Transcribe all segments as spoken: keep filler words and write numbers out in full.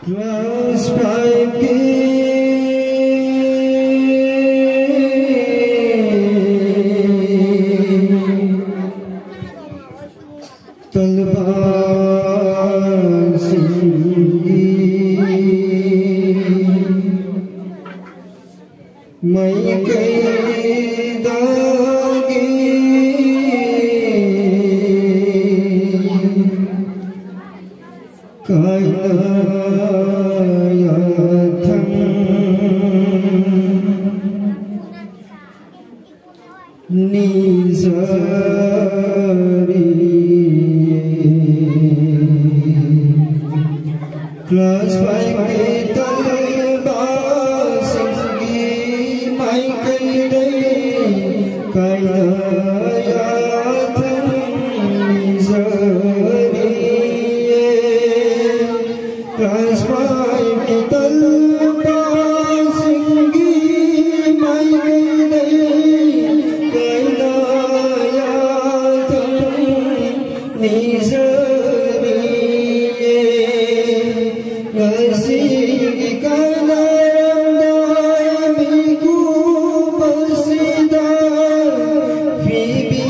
Class five ꯀꯤ ꯇꯂꯕꯥꯁꯤꯡꯒꯤ ꯃꯥꯏꯀꯩꯗꯒꯤ ꯀꯥꯏꯅ ꯌꯥꯊꯪ ꯅꯤꯖꯔꯤꯌꯦ꯫ Class five ꯀꯤ ꯇꯂꯕꯥꯁꯤꯡꯒꯤ ꯃꯥꯏꯀꯩꯗꯒꯤ ꯀꯥꯏꯅ ꯌꯥꯊꯪ ꯅꯤꯖꯔꯤꯌꯦ꯫ Class five ꯀꯤ ꯇꯂꯕꯥꯁꯤꯡꯒꯤ ꯃꯥꯏꯀꯩꯗꯒꯤ ꯀꯥꯏꯅ ꯌꯥꯊꯪ ꯅꯤꯖꯔꯤꯌꯦ꯫ ꯉꯁꯤꯒꯤ ꯀꯥꯏꯅꯔꯝꯗꯥꯏ ꯃꯤꯀꯨꯞ ꯑꯁꯤꯗ ꯄꯤꯕꯤ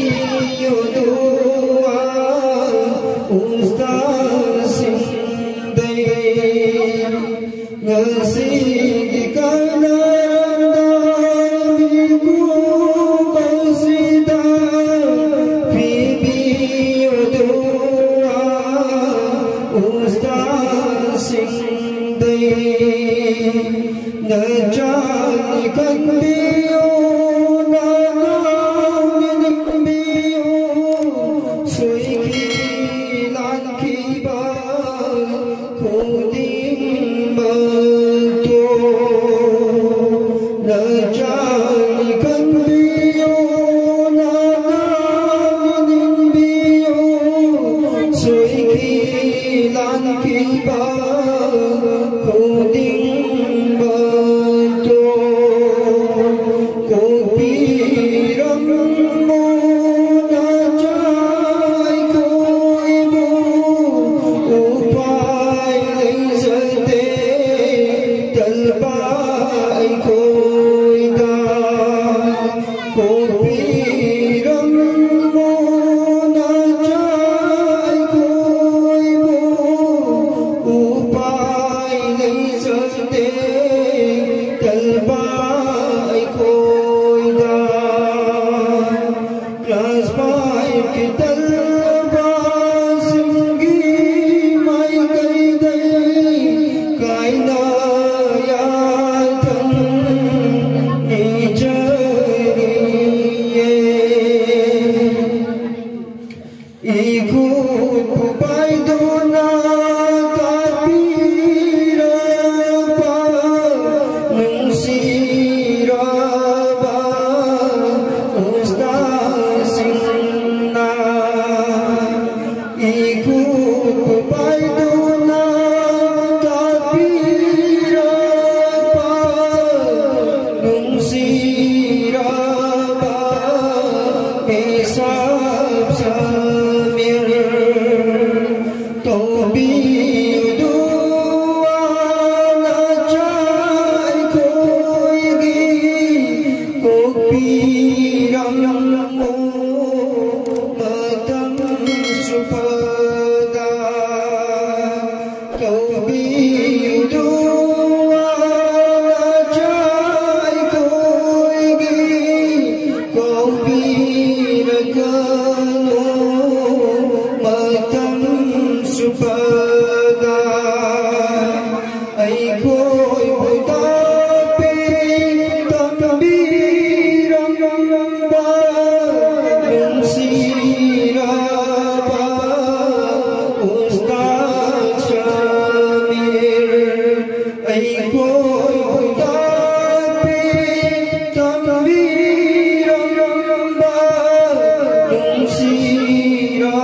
ꯏꯁꯥꯞ ꯁꯥꯃꯤꯔ ꯇꯧꯕꯤꯌꯨ ꯗꯨꯋꯥ ꯅꯆꯥ ꯑꯩꯈꯣꯏꯒꯤ ꯀꯣꯛꯄꯤꯔꯝꯃꯨ ꯃꯇꯝ ꯆꯨꯞꯄꯗ꯫ ꯇꯧꯕꯤꯌꯨ ꯗꯨꯋꯥ ꯅꯆꯥ ꯑꯩꯈꯣꯏꯒꯤ ꯀꯣꯛꯄꯤꯔꯒꯅꯨ ꯃꯇꯝ ꯆꯨꯞꯄꯗ꯫ ꯑꯩꯈꯣꯏꯕꯨ ꯇꯥꯛꯄꯤ ꯇꯝꯕꯤꯔꯝꯕ ꯅꯨꯡꯁꯤꯔꯕ ꯎꯁꯇꯥꯗ ꯁꯃꯤꯔ, ꯑꯩꯈꯣꯏꯕꯨ ꯇꯥꯛꯄꯤ ꯇꯝꯕꯤꯔꯝꯕ ꯅꯨꯡꯁꯤꯔꯕ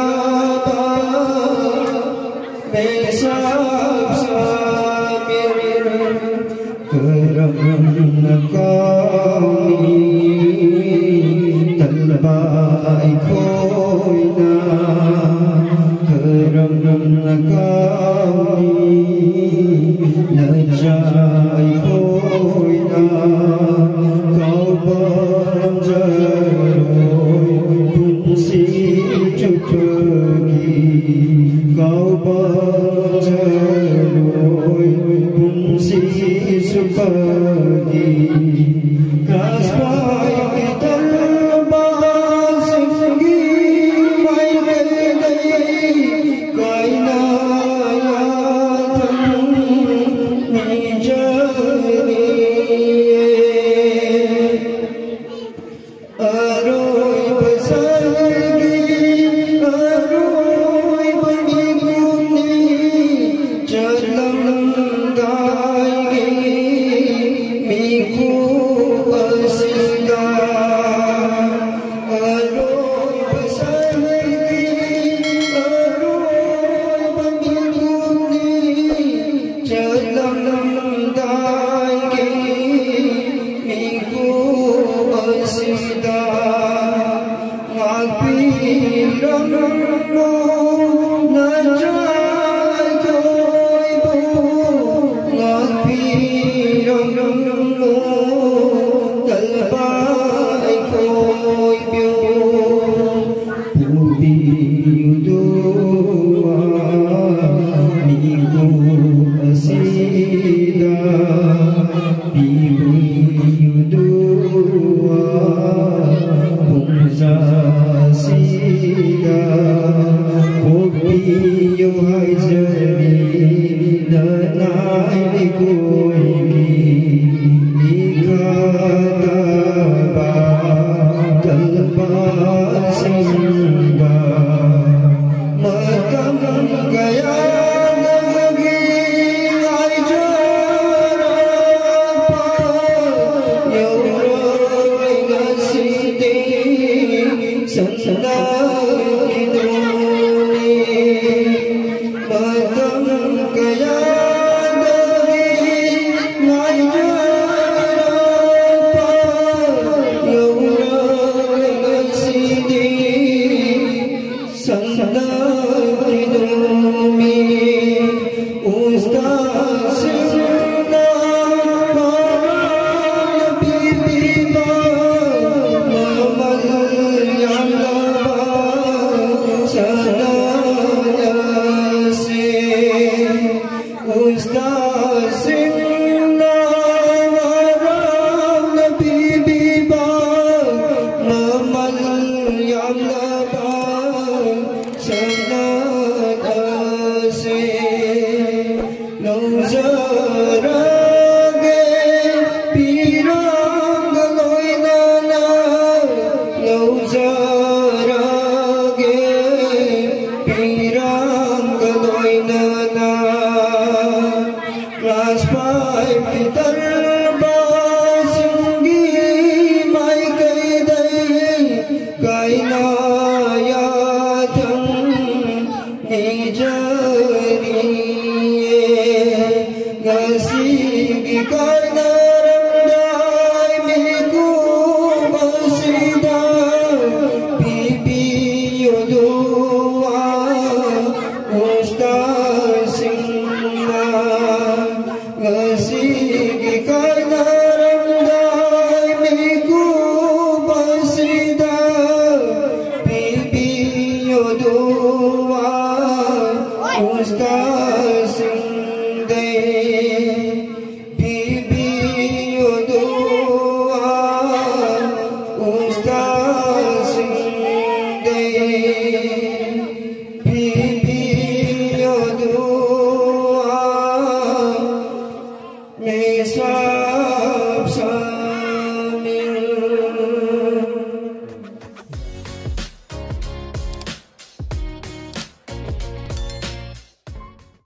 ꯃꯦꯁꯥꯞ ꯁꯥꯃꯤꯔ, ꯀꯔꯝꯅ ꯀꯥꯎꯅꯤ ꯇꯟꯕ ꯑꯩꯈꯣꯏꯅ? ꯀꯔꯝꯅ ꯀꯥꯎꯅꯤ ꯅꯆꯥ ꯑꯩꯈꯣꯏꯅ? ꯀꯥꯎꯕ ꯉꯝꯖꯔꯣꯏ ꯄꯨꯟꯁꯤ ꯆꯨꯞꯄꯒꯤ, ꯀꯥꯎꯕ ꯉꯝꯖꯔꯣꯏ ꯄꯨꯟꯁꯤ ꯆꯨꯞꯄꯒꯤ꯫ ꯀ꯭ꯂꯥꯁ ꯐꯥꯏꯚꯀꯤ ꯇꯟꯕꯁꯤꯡꯒꯤ ꯃꯥꯏꯀꯩꯗꯒꯤ ꯀꯥꯏꯅ ꯌꯥꯊꯪ ꯅꯤꯖꯔꯤꯌꯦ꯫ ꯑꯔꯣꯏꯕ ꯁꯍꯔꯒꯤ ꯑꯔꯣꯏꯕ ꯃꯤꯀꯨꯞꯅꯤ ꯆꯠꯂꯝꯗꯥꯏꯒꯤ ꯃꯤꯀꯨꯞ ꯑꯁꯤꯗ꯫ ꯑꯔꯣꯏꯕ ꯁꯍꯔꯒꯤ ꯑꯔꯣꯏꯕ ꯃꯤꯀꯨꯞꯅꯤ ꯆꯠꯂꯝꯗꯥꯏꯒꯤ ꯃꯤꯀꯨꯞ ꯑꯁꯤꯗ꯫ ꯅꯆꯥ ꯑꯩꯈꯣꯏꯕꯨ ꯉꯥꯛꯄꯤꯔꯝꯃꯨ꯫ ꯀꯜꯄ ꯑꯩꯈꯣꯏꯕꯨ ꯄꯨꯕꯤꯌꯨꯗꯨ ꯃꯤꯀꯨꯞ ꯑꯁꯤꯗ ꯄꯤꯕꯤꯌꯨꯗꯨ ꯄꯨꯡꯖꯥ ꯑꯁꯤꯗ ꯄꯣꯛꯄꯤꯌꯨ ꯍꯥꯏꯖꯔꯤ ꯅꯅꯥꯏ ꯑꯩꯈꯣꯏꯒꯤ ꯏꯈꯥ ꯇꯥꯕ ꯀꯜꯄꯁꯤꯡꯗ ꯃꯇꯝ ꯀꯌꯥꯗꯒꯤ ꯉꯥꯏꯖꯔꯛꯄ ꯌꯧꯔꯛꯂꯦ ꯉꯁꯤꯗꯤ ꯁꯟꯅ